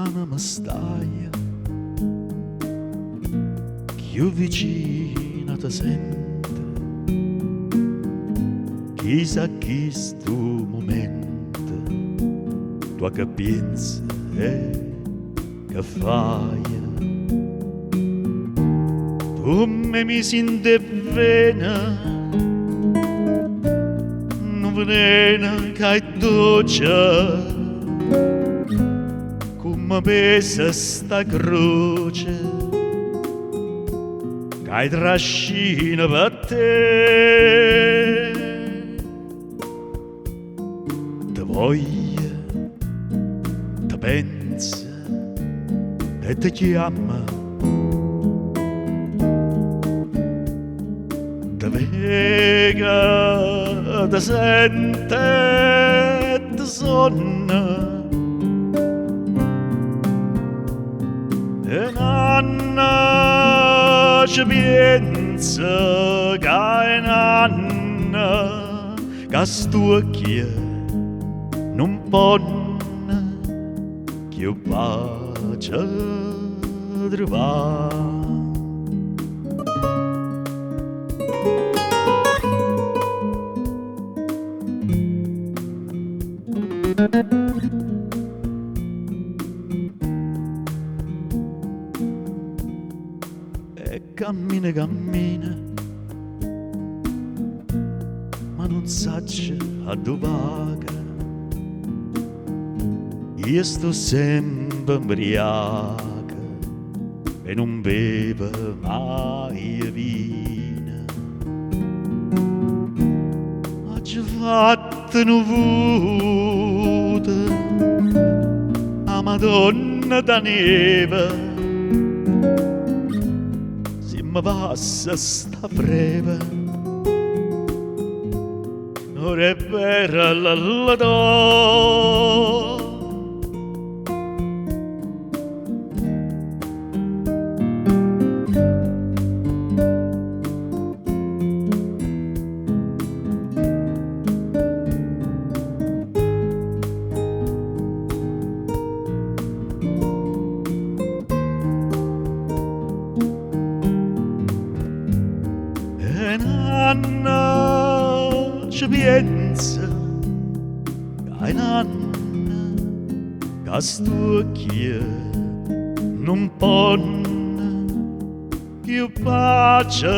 Luntano me staje, cchiù vicino te sento. Chissà chistu mumento, tu a che pienze e che faje. Tu m'hê miso dint' 'e vvene nu veleno ca è doce comme pesa sta croce ca i' trascino pe te. Te voglio, te penzo e te chiammo. Te veco, te sento e te sonno. E n'anno ce pienze ca è n'anno ca st'uocchie nun ponno cchiù pace truvà. E cammina cammina, ma nun saccio addò vaco. Io sto sempe 'mbriaco e nun bevo maje vino. Aggio fatto nu voto 'a Madonna d' 'a neve, si me passa sta freve, ora è vera la la do. E n'anno ce pienze ca è n'anno ca st'uocchie nun ponno cchiù pace.